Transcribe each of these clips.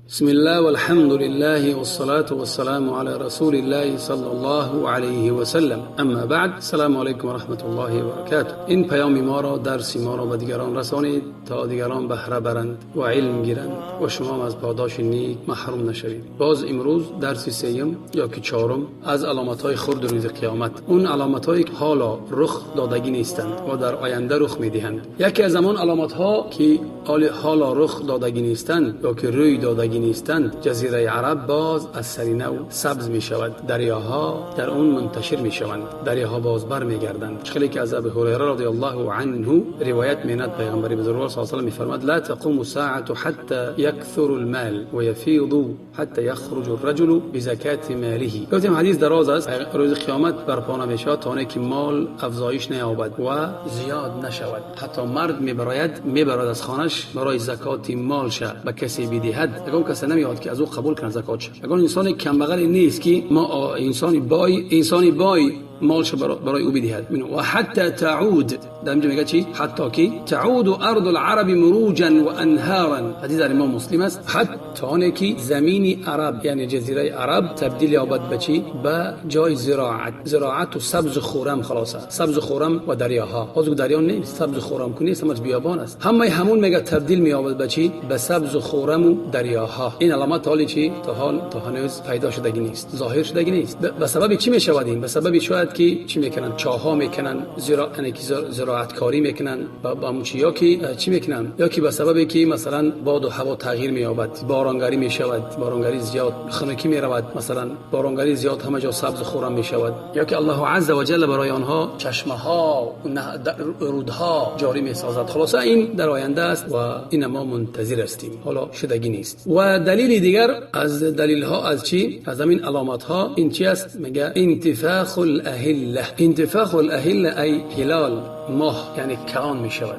بسم الله والحمد لله والصلاة والسلام على رسول الله صلى الله علیه و سلم. اما بعد، السلام علیکم و رحمت الله و برکاته. این پیام ما را، درس ما را به دیگران رسانید تا دیگران بهره برند و علم گیرند و شما از پاداش نیک محروم نشوید. باز امروز درس سیم یا که چهارم از علامت‌های خرد روز قیامت، اون علامت‌هایی که حالا رخ دادگی نیستند و در آینده رخ می‌دهند. یکی از آن علامت‌ها که حالا رخ دادگی نیستند یا که روی دادگی نیستند، جزیره عرب باز از سر نو سبز می شود، دریاها در اون منتشر می شوند، دریاها باز بر می گردند. خیلی که از ابو هریره رضی الله عنه روایت می کند، پیغمبر بزرگوار صلی الله علیه و سلم می فرماد: لا تقوم الساعة حتى يكثر المال ويفيض حتى يخرج الرجل بزكاة ماله. گفتیم حدیث دراز است. روز قیامت برپا نمی شود تا آنکه مال افزایش نیابد و زیاد نشود، حتی مرد می براد از خانه‌اش برای زکات مال شه به کسی بدهد، اگر کسی نمیاد که از او قبول کنه زکات شه. اگر انسان کمبغل نیست که ما انسانی بای مالش برای او بدهد. و حتی تعود، در اینجا میگه چی؟ حتی که تعود ارض العرب مروجا و انهارا. حدیث در امام مسلم است. حتی آنه که زمین عرب، یعنی جزیره عرب، تبدیل یابد به چی؟ به جای زراعت، زراعت و سبز خورم، خلاصه سبز خورم و دریاها. باز دریا نیست، سبز خورم کنی نیست، همش بیابان است. همه همون میگه تبدیل مییابد به چی؟ به سبز خورم و دریاها. این علامت حالی چی؟ تا حال تا هنوز پیدا شدگی نیست، ظاهر شدگی نیست. به سبب چی میشود این؟ به سبب شاید که چی میکنن؟ چاها میکنن، زرا یعنی که زراعتکاری میکنن با چی، یا که چی میکنن، یا که به سبب که مثلا باد و هوا تغییر مییابد، بارانگری میشود، بارانگری زیاد، خنکی میرود، مثلا بارانگری زیاد، همه جا سبز خورم میشود، یا که الله عز و جل برای آنها چشمه ها و رودها جاری میسازد. خلاصه این در آینده است و این ما منتظر هستیم، حالا شدگی نیست. و دلیل دیگر از دلیل ها از چی؟ از همین علامت ها این چی است؟ میگه انتفاخ الاهله. انتفاخ الاهله ای هلال، ماه، یعنی کلان می شود.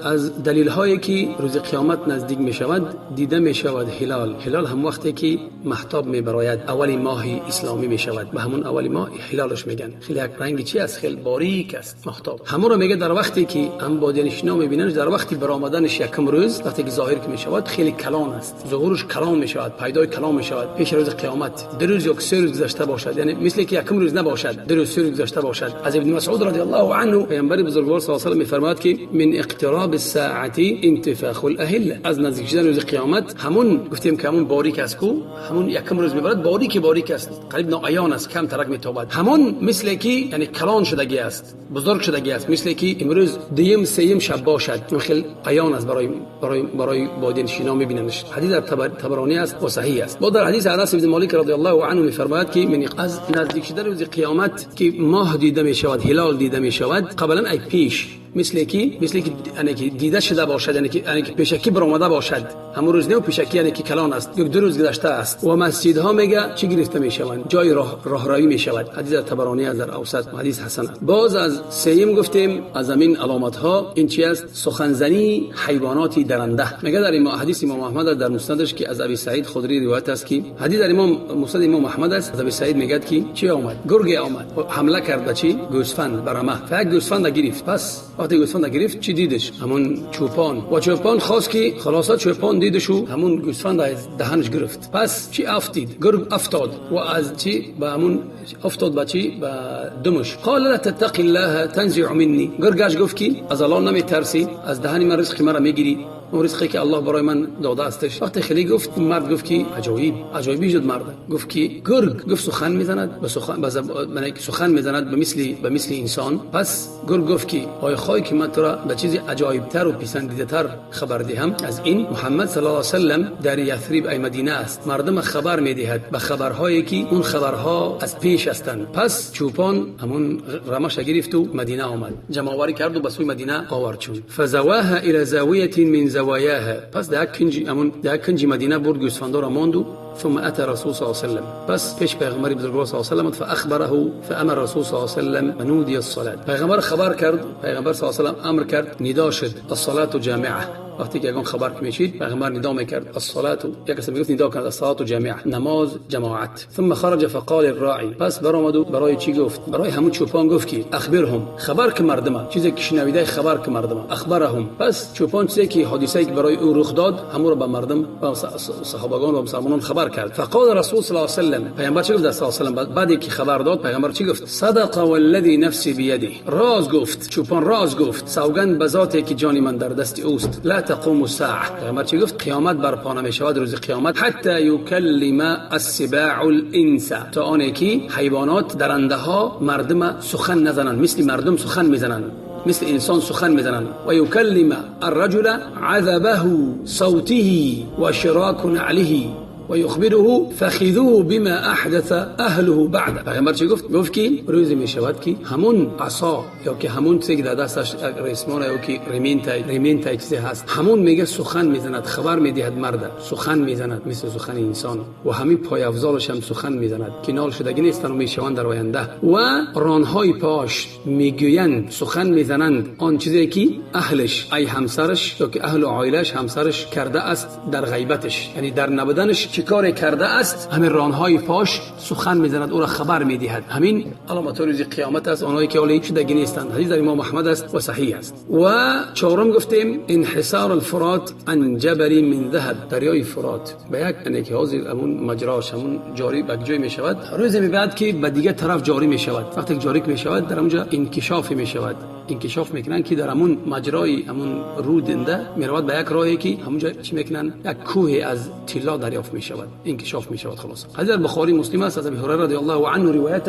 از دلیل هایی که روز قیامت نزدیک می شود، دیده می شود هلال. هلال هم وقتی که مهتاب می براید، اول ماه اسلامی می شود، به همون اول ماه هلالش میگن. خیلی یک رنگی چی است؟ خیلی باریک است مهتاب. همون رو میگه در وقتی که هم بادیانشینا میبینن، در وقتی برآمدنش یکم روز، وقتی که ظاهر که می شود، خیلی کلان است، ظهورش کلان می شود، پیدای کلان می شود. پیش روز قیامت 2 روز یا 3 روز گذشته باشد، یعنی مثل که یکم روز نباشد، 2 روز 3 روز گذشته باشد. از ابن مسعود رضی الله عنه، پیامبر بزرگوار صلی الله علیه و میفرماید که من اقتراب الساعه انتفاخ الاهله. از نزدیک شدن روز قیامت، همون گفتیم که همون باریک است کو، همون یکم روز میبرد، باریک باریک است، قریب ناعیان است، کم ترک میتابد، همون مثل که یعنی کلان شدگی است، بزرگ شدگی است، مثل که امروز دیم سیم شب باشد، خیلی عیان است برای بادیانشینا میبیننش. حدیث در طبرانی است و صحیح است. با در حدیث انس بن مالک رضی الله عنه میفرماید که من از نزدیک شدن روز قیامت که ماه دیده میشود، هلال دیده میشود، قبلا ای پیش، مثل که یعنی که دیده شده باشد، یعنی که پیشکی برآمده باشد، همون روز نه پیشکی، یعنی که کلان است، یک دو روز گذشته است. و مسجدها میگه چی گرفته میشوند؟ جای راهروی میشود. حدیث طبرانی از در اوسط، حدیث حسن است. باز از سیم گفتیم از همین علامت ها این چی است؟ سخنزنی حیوانات درنده. میگه در امام حدیث امام احمد در مسندش که از ابی سعید خدری روایت است که حدیث در امام مسند امام احمد است، از ابی سعید میگه که چی آمد؟ گرگ آمد، حمله کرد به چی؟ گوسفند، برمه. فقط گوسفند گرفت. پس وقتی گوسفند گرفت، چی دیدش؟ همون چوپان. و چوپان خواست که خلاصه چوپان دیدشو همون گوسفند از دهنش گرفت. پس چی افتید؟ گرگ افتاد و از چی به همون افتاد، به چی؟ به دمش. قال الا تتقي الله تنزع مني. گرگش گفت که از الله نمیترسی؟ از دهن من رزق مرا میگیری، اون رزقی که الله برای من داده استش. وقتی خیلی گفت، مرد گفت که عجایب عجایبی شد. مرد گفت که گرگ گفت سخن میزند، به سخن به سخن میزند به مثل انسان. پس گرگ گفت که آیا خواهی که من تو را به چیزی عجایب تر و پسندیده تر خبر دهم از این؟ محمد صلی الله علیه و سلم در یثرب ای مدینه است، مردم خبر میدهد به خبرهایی که اون خبرها از پیش هستند. پس چوپان همون رمش گرفت و مدینه آمد، جمع آوری کرد و به سوی مدینه آورد. چون فزواها الى زاویه من زوایاها. پس در کنج همون در کنج مدینه برد گوسفندا را ماند و ثم أتى رسول صلى الله عليه وسلم. پس پیش پیغمبر بزرگوار صلی الله علیه و سلم، فأخبره فأمر رسول صلی الله علیه و سلم فنودی الصلاة. پیغمبر خبر کرد، پیغمبر صلی الله علیه و سلم امر کرد، ندا شد الصلاة جامعه. وقتی که یگان خبر که میشید پیغمبر ندا میکرد الصلاة، یک کس میگفت ندا کرد الصلاة جامعه، نماز جماعت. ثم خرج فقال الراعي، پس برآمد و برای چی گفت؟ برای همون چوپان گفت که اخبرهم، خبر که مردم، چیزی که شنویده خبر که مردم، اخبرهم. پس چوپان چیزی که حادثه که برای او رخ داد همون رو به مردم و صحابگان و مسلمانان خبر کرد. فقال رسول صلی الله علیه و سلم، پیامبر چی گفت صلی الله علیه و سلم؟ بعد که خبر داد پیامبر چی گفت؟ صدق والذی نفسی بیده، راز گفت چوپان، راز گفت، سوگند به ذاتی که جان من در دست اوست. لا تقوم الساعه، پیامبر چی گفت؟ قیامت برپا نمیشود روز قیامت، حتی یکلم السباع الانس، تا آنی که حیوانات درنده ها مردم سخن نزنند، مثل مردم سخن میزنند، مثل انسان سخن میزنند. و یکلم الرجل عذبه صوته و شراک نعله و یخبره فخذوه بما احدث اهله بعد. پیغمبر چی گفت؟ گفت که روزی می شود که همون عصا یا که همون چیزی که در دستش ریسمان یا که ریمین تا چیزی هست، همون میگه سخن میزند، خبر میدهد مرد، سخن میزند مثل سخن انسان، و همین پای افزالش هم سخن میزند که نال شدگی نیستن و میشوند در آینده، و رانهای پاش میگویند، سخن میزنند آن چیزی که اهلش، ای همسرش یا که اهل عائلش همسرش کرده است در غیبتش، یعنی در نبودنش چه کار کرده است، همین رانهای پاش سخن میزند، او را خبر میدهد. همین علامت روز قیامت است، آنهایی که حالی شدگی نیستند. حدیث در امام احمد است و صحیح است. و چهارم گفتیم انحسار الفرات عن جبل من ذهب، دریای فرات به یک یعنی که حاضر همون مجراش همون جاری به جای میشود، روز میبعد که به دیگه طرف جاری میشود. وقتی جاری میشود در اونجا انکشاف میشود، انکشاف میکنن که در همون مجرای همون رود میرود به یک راهی که همونجا چی میکنن، یک کوه از طلا دریافت میشود، انکشاف میشود. خلاص حدیث بخاری مسلم است، از ابی هریره رضی الله عنه روایت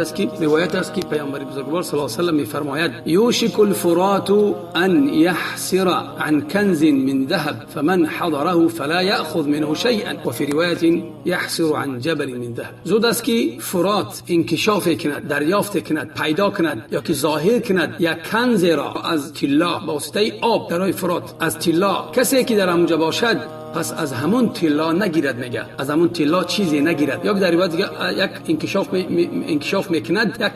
است که پیامبر بزرگوار صلی الله علیه و سلم میفرماید یوشک الفرات ان یحسر عن کنز من ذهب فمن حضره فلا یاخذ منه شیئا، و فی روایت یحسر عن جبل من ذهب. زود است که فرات انکشاف کند، دریافت کند، پیدا کند یا که ظاهر کند یک کنز را از طلا با واسطه آب درای فرات از طلا، کسی که در آنجا باشد پس از همون طلا نگیرد، میگه از همون طلا چیزی نگیرد. یا در روایت دیگه یک انکشاف میکند یک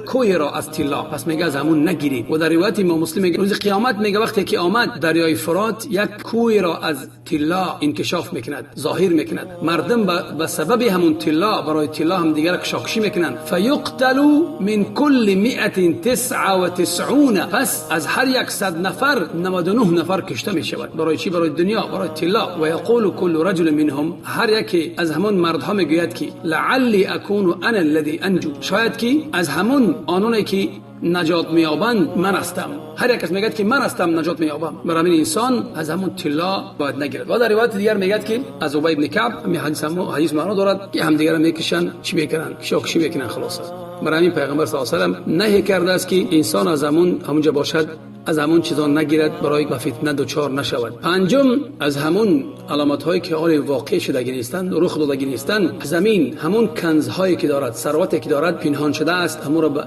کوه را از طلا، پس میگه از همون نگیرید. و در روایت امام مسلم میگه روز قیامت میگه وقتی که آمد دریای فرات یک کوه را از طلا انکشاف میکند، ظاهر میکند، مردم به سبب همون طلا برای طلا هم دیگر کشاکشی میکنند. فیقتل من کل 199، پس از هر 100 نفر 99 نفر کشته میشود. برای چی؟ برای دنیا، برای طلا. و یقول کل رجل منهم، هر یکی از همون مردها میگوید که لعلی اکون انا الذی انجو، شاید که از همون آنونی که نجات میابند من هستم. هر یک از میگه که من هستم نجات میابم. برای همین انسان از همون طلا باید نگیرد. و در روایت دیگر میگه که از ابی بن کعب همین حدیث معنا دارد که همدیگر میکشن، چی میکنن، کشاکشی میکنن. خلاصه برای همین پیغمبر صلی الله علیه و سلم نهی کرده است که انسان از همونجا باشد، از همون چیزان نگیرد برای به فتنه دچار نشود. پنجم، از همون علامت هایی که حال واقع شدگی نیستند، رخ دادگی نیستند، زمین همون کنز هایی که دارد، ثروتی که دارد پنهان شده است،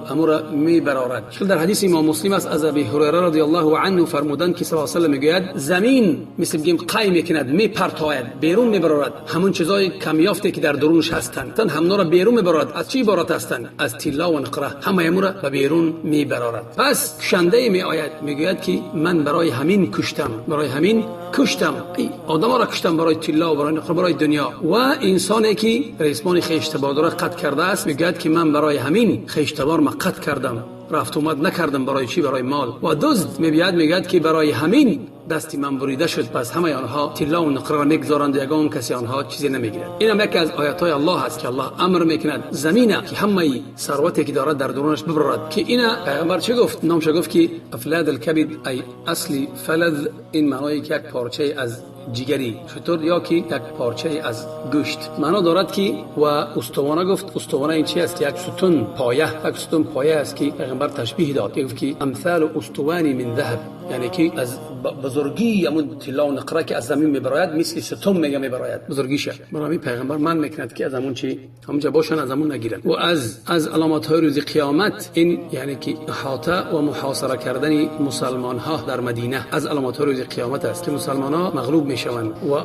همون را میبرارد. در حدیث امام مسلم است از ابی هریره رضی الله عنه فرمودند که صلی الله علیه و سلم میگوید زمین مثل بگیم قی میکند، میپرتاید، بیرون میبرارد همون چیزای کمیافتی که در درونش هستند، همونا را بیرون میبرارد. از چی عبارت هستند؟ از طلا و نقره، همه امور را به بیرون میبرارد. پس کشنده میآید میگوید که من برای همین کشتم، برای همین کشتم، ای آدم را کشتم برای طلا و برای نقره، برای دنیا. و انسانی که ریسمان خویشتبار را قطع کرده است میگوید که من برای همین خویشتبار ما قطع کردم، رفت اومد نکردم، برای چی؟ برای مال. و دزد میبیاد میگوید که برای همین دستی من بریده شد. پس همه آنها طلا و نقره را میگذارند و یگان کسی آنها چیزی نمیگیرد. این هم یکی از آیات های الله است که الله امر میکند زمینه که همه ثروتی که دارد در درونش ببرد. که اینا پیغمبر چه گفت؟ نامش گفت که افلاد الکبد، ای اصلی فلذ، این معنای که یک پارچه از جگری شطور یا که یک پارچه از گوشت معنا دارد که. و استوانه گفت، استوانه این چی است؟ یک ستون پایه، یک ستون پایه است که پیغمبر تشبیه داد، گفت که امثال استوانی من ذهب، یعنی که از بزرگی همون طلا و نقره که از زمین میبراید مثل ستون میگه میبراید بزرگیشه. برای پیغمبر من میکند که از همون چی همونجا باشن از همون نگیرن. و از علامت های روز قیامت این یعنی که احاطه و محاصره کردن مسلمان ها در مدینه از علامت های روز قیامت است که مسلمان ها مغلوب میشوند و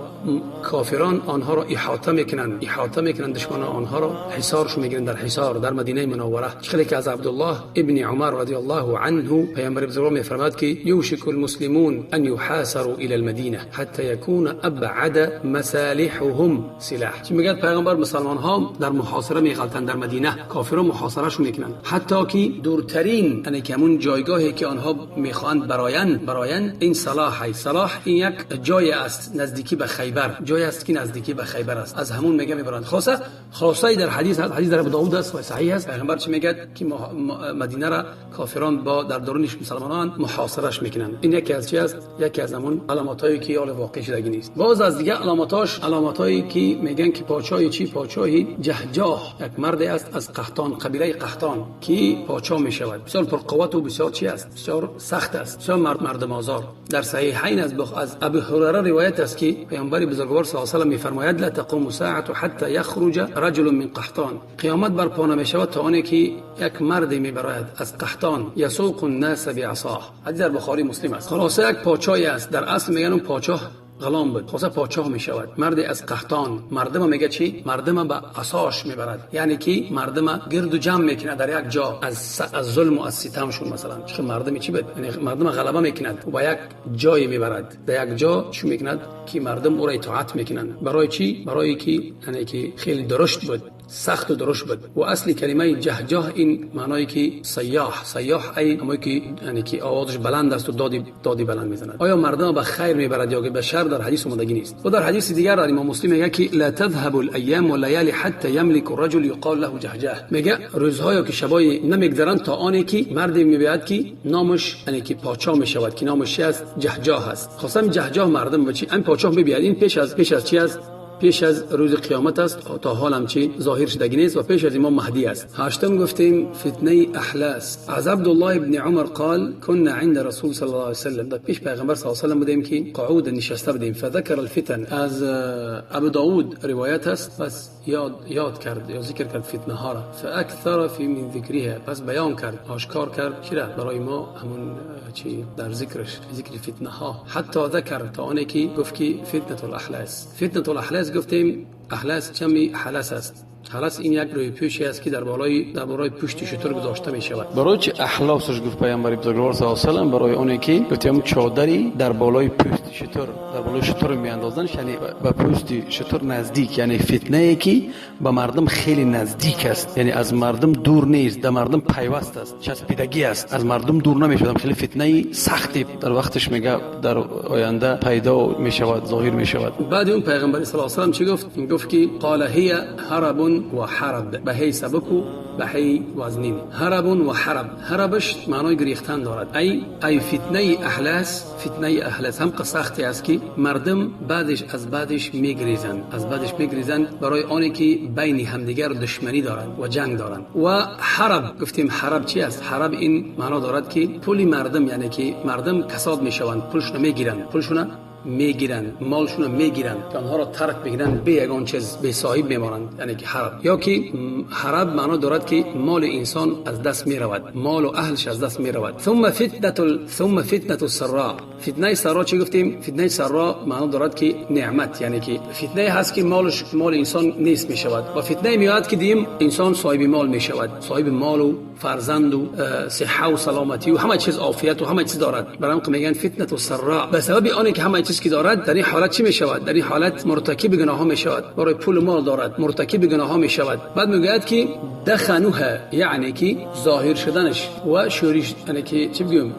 کافران آنها را احاطه میکنند، دشمنان آنها را حصارش میگیرند در حصار در مدینه منوره. خیلی که از عبدالله ابن عمر رضی الله عنه پیامبر بزرگ میفرماد که یوشک المسلمون ان يحاصروا الى المدینه حتى يكون ابعد مسالحهم سلاح. چی میگه پیغمبر؟ مسلمان ها در محاصره میغلطند در مدینه، کافران محاصرهشون میکنند حتی که دورترین یعنی که همون جایگاهی که آنها میخواهند براین این صلاح. صلاح این یک جای است نزدیکی به خیبر، جای است که نزدیکی به خیبر است، از همون میگه میبرند. خلاصه در حدیث در ابو داود است و صحیح است. پیغمبر چی میگه که مدینه را کافران با در درونش مسلمانان محاصرهش میکنند. این یکی از چی است؟ یکی از همون علامتایی که حال واقع شدگی نیست. باز از دیگه علامتاش، علامتایی که میگن که پادشاهی چی؟ پادشاهی جهجاه، یک مرد است از قحطان، قبیله قحطان که پادشاه میشود، بسیار پرقوت و بسیار چی است؟ بسیار سخت است، بسیار مردم آزار. در صحیحین از ابو هریره روایت است که پیامبر بزرگوار صلی الله علیه و سلم میفرماید لا تقوم ساعه حتى يخرج رجل من قحطان. قیامت برپا نمیشود تا آنی که یک مرد میبراید از قحطان، یسوق الناس بعصاه. حدیث در بخاری مسلم است. خلاصه یک پادشاهی است، در اصل میگن اون پادشاه غلام بود، خلاصه پادشاه می شود، مرد از قحطان. مردم میگه چی؟ مردم به عصاش میبرد، یعنی که مردم گرد و جمع میکنه در یک جا از ظلم و از ستمشون. مثلا چه مردم چی بود؟ یعنی مردم غلبه میکند و به یک جای میبرد، در یک جا چی میکند که مردم او را اطاعت میکنند. برای چی؟ برای که یعنی که خیلی درشت بود، سخت و درشت بود. و اصل کلمه جهجاه این معنایی که سیاح، سیاح ای همایی که یعنی که آوازش بلند است و دادی بلند میزند. آیا مردم به خیر میبرد یا به شر؟ در حدیث اومدگی نیست. و در حدیث دیگر در امام مسلم میگه که لا تذهب الایام واللیالی حتی یملک الرجل یقال له جهجاه. میگه روزهای که شبای نمیگذرند تا آنی که مردی میبیاد که نامش یعنی که پادشاه میشود که نامش چی است؟ جهجاه است. خواستم جهجاه مردم بچی این پادشاه میبیاد، این پیش از چی است؟ پیش از روز قیامت است، تا حال هم چی ظاهر شدگی نیست و پیش از امام مهدی است. هشتم گفتیم فتنه احلاس. از عبدالله ابن عمر قال كنا عند رسول صلی الله علیه وسلم، در پیش پیغمبر صلی الله علیه وسلم بودیم که قعود نشسته بودیم، فذکر الفتن. از ابو داود روایت است، پس یاد کرد یا ذکر کرد فتنه ها را، فاکثر فی من ذکرها، پس بیان کرد، آشکار کرد چرا برای ما همون چی در ذکرش، ذکر فتنه ها، حتی ذکر تا آنی که گفت که فتنه الاحلاس. فتنه الاحلاس گفتیم احلاس جمع حلس است. حلس این یک روی پوشی است که در بالای پشت شتر گذاشته می شود. برای چه احلاسش گفت پیامبر بزرگوار صلی الله علیه و سلم؟ برای اونی که گفتیم چادری در بالای پشت شتر، در بالای شتر می اندازند، یعنی به پشت شتر نزدیک، یعنی فتنه ای که به مردم خیلی نزدیک است، یعنی از مردم دور نیست، در مردم پیوست است، چسبیدگی است، از مردم دور نمی شود. خیلی فتنه سختی در وقتش میگه در آینده پیدا می شود، ظاهر می شود. بعد اون پیامبر صلی الله علیه و سلم چی گفت؟ گفت که قال هي هرب و حرب، به هی سبک و به هی وزنین. هرب و حرب، هربش معنای گریختن دارد. ای فتنه احلاس، فتنه احلاس هم سختی است که مردم بعدش از بعدش میگریزند، از بعدش میگریزند برای آنی که بین همدیگر دشمنی دارند و جنگ دارند. و حرب گفتیم حرب چی است؟ حرب این معنا دارد که پول مردم، یعنی که مردم کساد میشوند، پولشون میگیرند، پولشون میگیرند، مالشون رو میگیرند که آنها را ترک میگیرند، به یگان چیز به صاحب میمانند، یعنی که حرب. یا که حرب معنا دارد که مال انسان از دست میرود، مال و اهلش از دست میرود. ثم فتنه السراء. فتنه سرا چی گفتیم؟ فتنه سرا معنا دارد که نعمت، یعنی که فتنه هست که مال انسان نیست میشود و فتنه میاد که دیم انسان صاحب مال میشود، صاحب مال و فرزند و صحه و سلامتی و همه چیز، عافیت و همه چیز دارد. برای همین میگن فتنه السراء، به سبب آن که همه چیز که دارد در این حالت چی میشود؟ در این حالت مرتکب گناه ها میشود، برای پول مال دارد مرتکب گناه ها میشود. بعد میگوید که دخنوها، یعنی که ظاهر شدنش و شورش، یعنی که چی بگیم،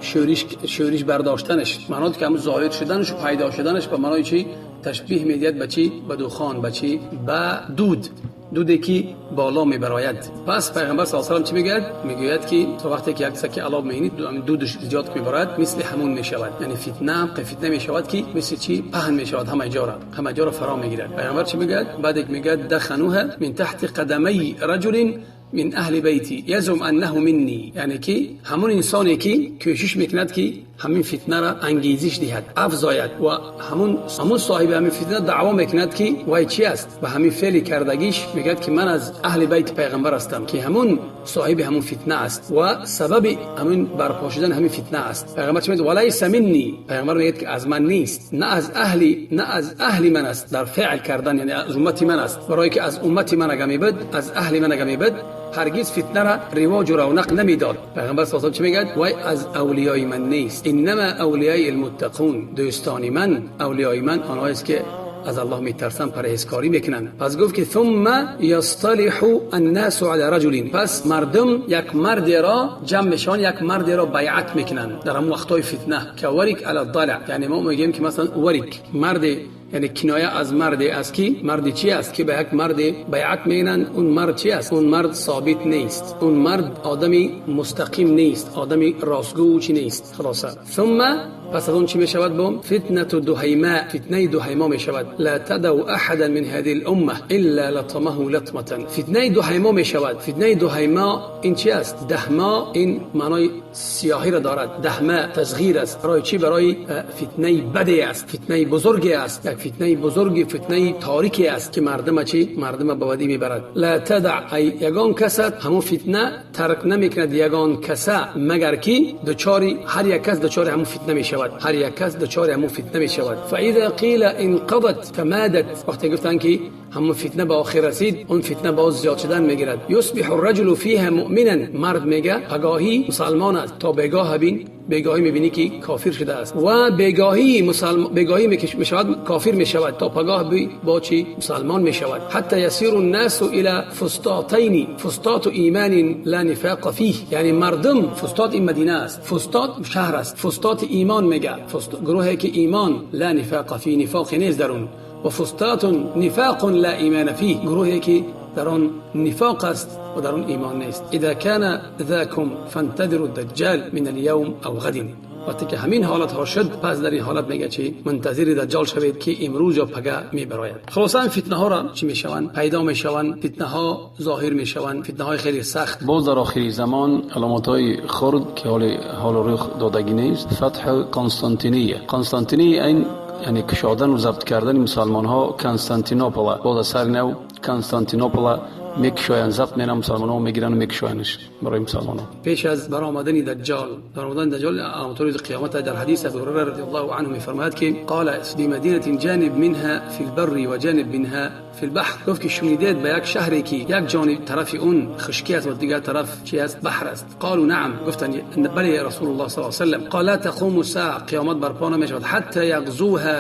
شورش برداشتنش، معنی که هم ظاهر شدنش و پیدا شدنش به معنای چی تشبیه میدید؟ به چی؟ به دخان، به چی؟ به دود، دودی که بالا میبراید. پس پیغمبر صلی الله علیه و سلم چی میگوید؟ میگوید که تا وقتی که یک سکه علاب می‌بینید دودش زیاد میبراید، مثل همون میشود، یعنی فتنه میشود که مثل چی پهن میشود، همه جا را، همه جا را فرا میگیرد. پیغمبر چی میگوید؟ بعد میگوید دخنوها من تحت قدمی رجل من اهل بیتی یزعم انه منی، یعنی که همون انسانی که کوشش میکند که همین فتنه را انگیزش دهد، افزاید و همون صاحب همین فتنه دعوا میکند که وای چی است و همین فعل کردگیش میگه که من از اهل بیت پیغمبر هستم، که همون صاحب همون فتنه است و سبب همون برپا شدن همین فتنه است. پیغمبر چی میگه؟ ولیس منی. پیغمبر میگه که از من نیست، نه از اهلی، نه از اهل من است در فعل کردن، یعنی از امت من است. برای که از امت من اگه میبد، از اهل من اگه میبد، هرگز فتنه را رواج و رونق نمیداد. پیغمبر صلی الله علیه و چی میگه؟ وای از اولیای من نیست، انما اولیای المتقون، دوستان من، اولیای من آنهایی است که از الله میترسن، پرهیزکاری میکنن. پس گفت که ثم یصطلح الناس علی رجل، پس مردم یک مرد را جمع میشن، یک مرد را بیعت میکنن در همون وقتای فتنه که وریک علی الضلع. یعنی ما میگیم که مثلا وریک مرد، یعنی کنایه از مرد است که مرد چی است که به یک مرد بیعت میکنن. اون مرد چی است؟ اون مرد ثابت نیست، اون مرد آدمی مستقیم نیست، آدمی راستگو چی نیست. خلاصه ثم پس از اون چی میشود؟ بوم فتنه دهیما، فتنه دهیما میشود. لا تدع احدا من هذه الامه الا لطمه لطمه. فتنه دهیما میشود. فتنه دهیما این چی است؟ دهما این معنای سیاهی را دارد. دهما تصغیر است. برای چی؟ برای فتنه بدی است، فتنه بزرگی است، یک فتنه بزرگی، فتنه تاریکی است که مردم چی؟ مردم به بدی میبرد. لا تدع ای یگان کس همون فتنه ترک نمیکند یگان کس، مگر کی دچاری، هر یک کس دچار همون فتنه میشود، هر یک کس دچار همون فتنه میشود. فاذا قیل انقضت تمادت، وقتی گفتن که همون فتنه به آخر رسید، اون فتنه باز زیاد شدن میگیرد. یصبح الرجل فیها مؤمنا، مرد میگه پگاهی مسلمان است، تا بگاه بین بگاهی میبینی که کافر شده است، و بگاهی مسلمان بگاهی میشود کافر میشود، تا پگاه با چی مسلمان میشود. حتی یسیر الناس الى فسطاطین، فسطاط ایمان لا نفاق فیه، یعنی مردم فسطاط این مدینه است، فسطاط شهر است، فسطاط ایمان میگه، گروهی که ایمان لا نفاق فیه، نفاق نیست در اون، و فسطاط نفاق لا ایمان فیه، گروهی که در آن نفاق است و در آن ایمان نیست. اذا كان ذاكم فانتظروا الدجال من اليوم او غد. وقتی که همین حالت ها شد، پس در این حالت میگه چی؟ منتظر دجال شوید که امروز یا پگه میبراید. خلاصا فتنه ها را چی میشوند؟ پیدا میشوند، فتنه ها ظاهر میشوند، فتنه های خیلی سخت. باز در آخری زمان علامت های خرد که حال رخ دادگی نیست، فتح قسطنطینیه. قسطنطینیه این یعنی کشادن و ضبط کردن مسلمان ها کنستانتینوپل، باز سر نو کنستانتینوپل میکشایند، ضبط میرن مسلمان ها میگیرن و میکشایندش برای مسلمان ها. پیش از برآمدن دجال، برآمدن دجال علامت روز قیامت در حدیث ابو هریره رضی الله عنه میفرماید که قال بمدینه جانب منها فی البر و جانب منها فی البحر. گفت که شنیدید به یک شهری که یک جانب طرف اون خشکی است و دیگر طرف چی است؟ بحر است. قالوا نعم، گفتند بله یا رسول الله صلی الله علیه و سلم. قال لا تقوم الساعه، قیامت برپا نمیشود حتی یغزوها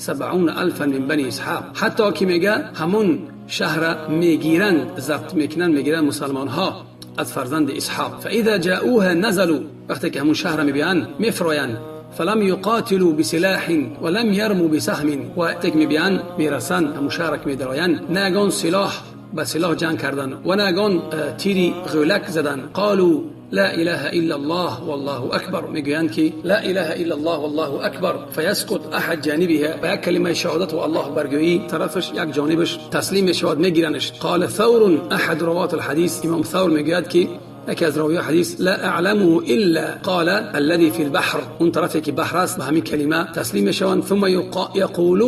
70,000 من بنی اسحاق، حتی که میگه همون شهر میگیرن، ضبط میکنن، میگیرن مسلمان ها از فرزند اسحاق. فاذا جاءوها نزلوا، وقتی که همون شهر میبیان میفرایند، فلم يقاتلوا بسلاح ولم يرموا بسهم، وقتی که میبیان میرسن همون شهر که میدراین، نه سلاح به سلاح جنگ کردن و نه تیری غولک زدن. قالوا لا إله إلا الله والله أكبر، میگویند که لا إله إلا الله والله أكبر. فيسقط أحد جانبها، و یک کلمه شهادت و الله برگویی طرفش یک جانبش تسلیم میشود، میگیرنش. قال ثور أحد رواة الحديث، امام ثور میگوید که یکی از راوی حدیث لا اعلمه الا قال الذي في البحر، اون طرفی که بحر است به همین کلمه تسلیم میشوند. ثم یقول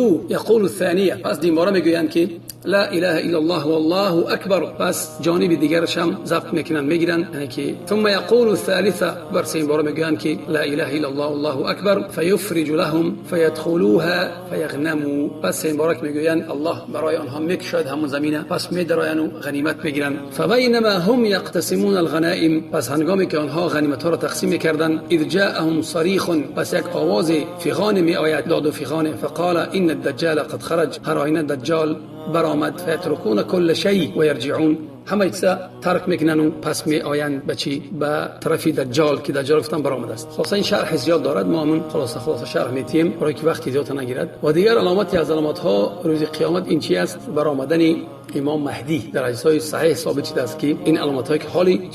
الثانیه، پس دین باره میگویند که لا اله الا الله والله اکبر، پس جانب دیگرش هم ضبط میکنن میگیرن، یعنی که ثم یقول الثالثه، بر سین باره میگویند که لا اله الا الله والله اکبر، فیفرج لهم فیدخلوها فیغنموا، پس این باره میگویند الله برای آنها میکشد همون زمینه، پس میدراین و غنیمت میگیرن. فبینما هم یقتسمون الغنائم، پس هنگامی که آنها غنیمت ها را تقسیم میکردند، اذ جاءهم صریخ، پس یک آواز فغان می آید، داد و فغان، فقال ان الدجال قد خرج، هر آینه دجال برآمد. فیترکون کل شیء و یرجعون، همه چیز ترک میکنن و پس می آیند به چی؟ به طرف دجال که دجال گفتن برآمده است. خلاص این شرح زیاد دارد، ما همون خلاصه شرح میتیم برای که وقتی زیاد نگیرد. و دیگر علامتی از علامت ها روز قیامت این چی است؟ برآمدن امام مهدی. در حدیث های صحیح ثابت شده است که این علامت های که حالی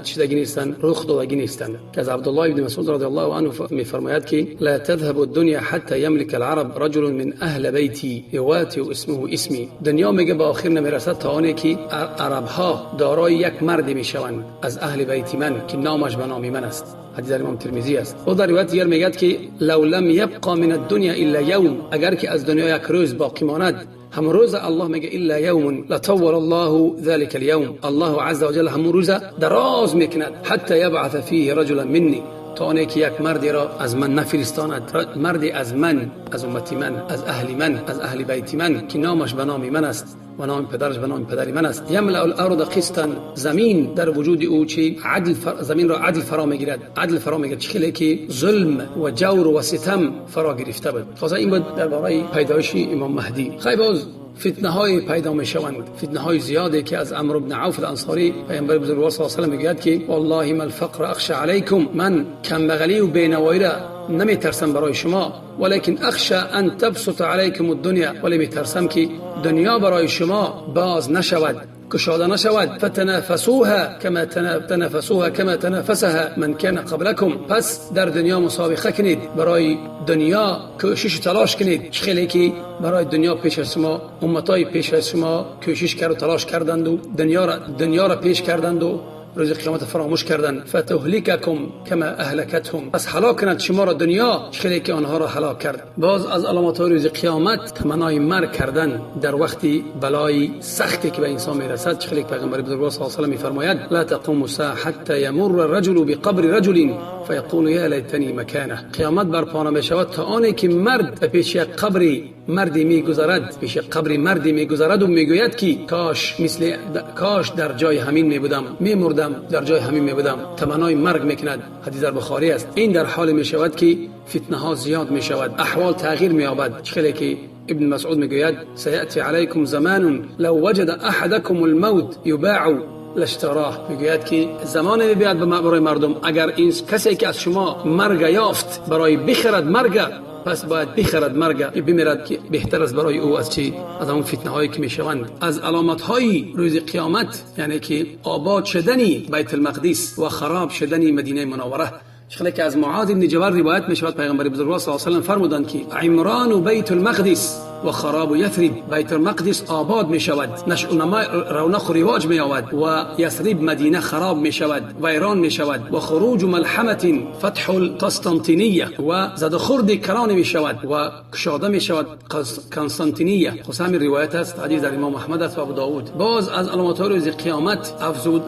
چیدگی نیستند، رخ دادگی نیستند، که از عبدالله بن مسعود رضی الله عنه میفرماید که لا تذهب الدنيا حتى يملك العرب رجل من اهل بيتي يواتي اسمه اسمي. دنیا میگه به آخر نمیرسد تا آنی که عرب کشورها دارای یک مردی میشوند از اهل بیت من که نامش به نام من است. حدیث در امام ترمذی است. و در روایت دیگر میگوید که لو لم یبقى من الدنیا الا یوم، اگر که از دنیا یک روز باقی ماند، هم روز الله میگه الا یوم لطول الله ذلك اليوم، الله عز وجل هم روز دراز میکند، حتی یبعث فیه رجلا منی، تا آنی که یک مردی را از من نفرستاند، مردی از من، از امتی من، از اهل من، از اهل بیت من که نامش به نام من است و نام پدرش به نام پدر من است. یملأ الارض قسطا، زمین در وجود او چی عدل زمین را عدل فرا میگیرد، عدل فرا میگیرد، چه که ظلم و جور و ستم فرا گرفته بود. خلاصه این بود درباره پیدایش امام مهدی. خیلی باز فتنه های پیدا میشوند، فتنه های زیادی که از عمرو بن عوف الانصاری پیامبر بزرگوار صلی الله علیه و سلم میگوید که والله ما الفقر اخشى علیکم، من کمبغلی و بینوایی را نمیترسم برای شما، ولیکن اخشى ان تبسط علیکم الدنیا، ولی میترسم که دنیا برای شما باز نشود، کشاده نشود. فتنافسوها کما تنافسوها کما تنافسها من کان قبلکم، پس در دنیا مسابقه کنید، برای دنیا کوشش تلاش کنید، خیلی که برای دنیا پیش از شما امتای پیش از شما کوشش کرد و تلاش کردند و دنیا را پیش کردند و روز قیامت فراموش کردند. فتهلککم کما اهلکتهم، پس هلاک کند شما را دنیا خیلی که آنها را هلاک کرد. باز از علامات روز قیامت تمنای مرگ کردن در وقتی بلای سختی که به انسان میرسد، خیلی که پیغمبر بزرگوار صلی الله علیه و سلم میفرماید لا تقوم الساعه حتی یمر الرجل بقبر رجل فیقول یا لیتنی مکانه، قیامت برپا نمیشود تا آنی که مرد به پیش یک قبر مردی میگذرد، پیش قبر مردی میگذرد و میگوید که کاش مثل کاش در جای همین میبودم، میمردم در جای همین میبودم، تمنای مرگ میکند. حدیث در بخاری است. این در حال میشود که فتنه ها زیاد میشود، احوال تغییر مییابد. خیلی که ابن مسعود میگوید سیأتی علیکم زمان لو وجد احدکم الموت یباع لاشتراه، میگوید که زمان میبیاد برای مردم اگر این کسی که از شما مرگ یافت برای بخرد مرگ، پس باید بخرد مرگ، بمیرد که بهتر است برای او از چی؟ از اون فتنه هایی که میشوند. از علامت های روز قیامت یعنی که آباد شدنی بیت المقدس و خراب شدنی مدینه منوره. شخصی که از معاذ بن جبل روایت میشود پیغمبر بزرگوار صلی الله علیه و سلم فرمودند که عمران بیت المقدس و خراب یثرب، بیت المقدس آباد می شود، رونق و رواج می یابد، و یثرب مدینه خراب می شود، ویران می شود، و خروج ملحمه فتح القسطنطینیه، و زد خورد کران می شود و کشاده می شود قسطنطینیه. خصوصا روایت است، حدیث در امام احمد است و ابو داود. باز از علامات روز قیامت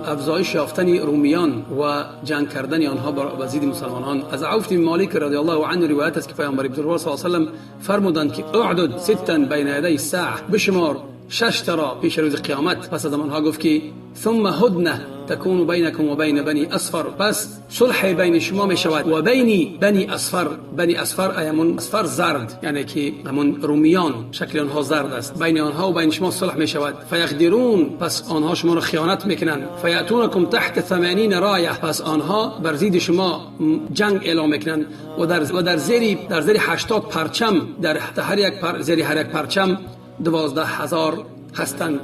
افزایش یافتن رومیان و جنگ کردن آنها بر ضد مسلمانان. از عوف بن مالک رضی الله عنه روایت است که پیامبر بزرگوار صلی الله علیه و سلم فرمودند که اعدد ستا بین یدی الساعه، بشمار 6 تا را پیش روز قیامت. پس از آنها گفت که ثم هدنه تكون بینکم و بین بنی اصفر، پس صلح بین شما می شود و بین بنی اصفر. بنی اصفر ایمون اصفر زرد، یعنی که همون رومیان شکل آنها زرد است، بین آنها و بین شما صلح می شود. فیقدرون، پس آنها شما را خیانت میکنند. فیاتونکم تحت 80 رایه، پس آنها بر ضد شما جنگ اعلام میکنند و در زیر 80 پرچم، در هر یک زیر هر یک پرچم 12,000 هستند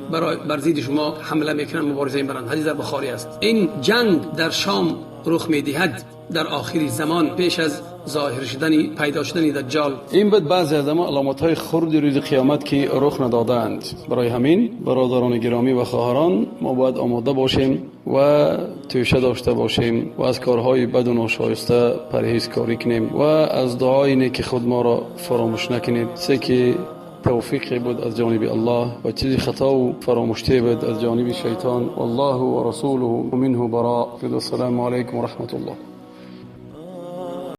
بر ضد شما حمله میکنند، مبارزه میبرند. حدیث در بخاری است. این جنگ در شام رخ میدهد در آخر زمان پیش از ظاهر شدن پیدا شدن دجال. این بود بعضی از علامت های خرد روز قیامت که رخ ندادند. برای همین برادران گرامی و خواهران، ما باید آماده باشیم و توشه داشته باشیم و از کارهای بد و ناشایسته پرهیزکاری کنیم و از دعای نیک خود ما را فراموش نکنید. سه که توفیقی بود از جانب الله و چیزی خطا و فراموشی بود از جانب شیطان. والله و رسوله منه براء. السلام علیکم و رحمت الله.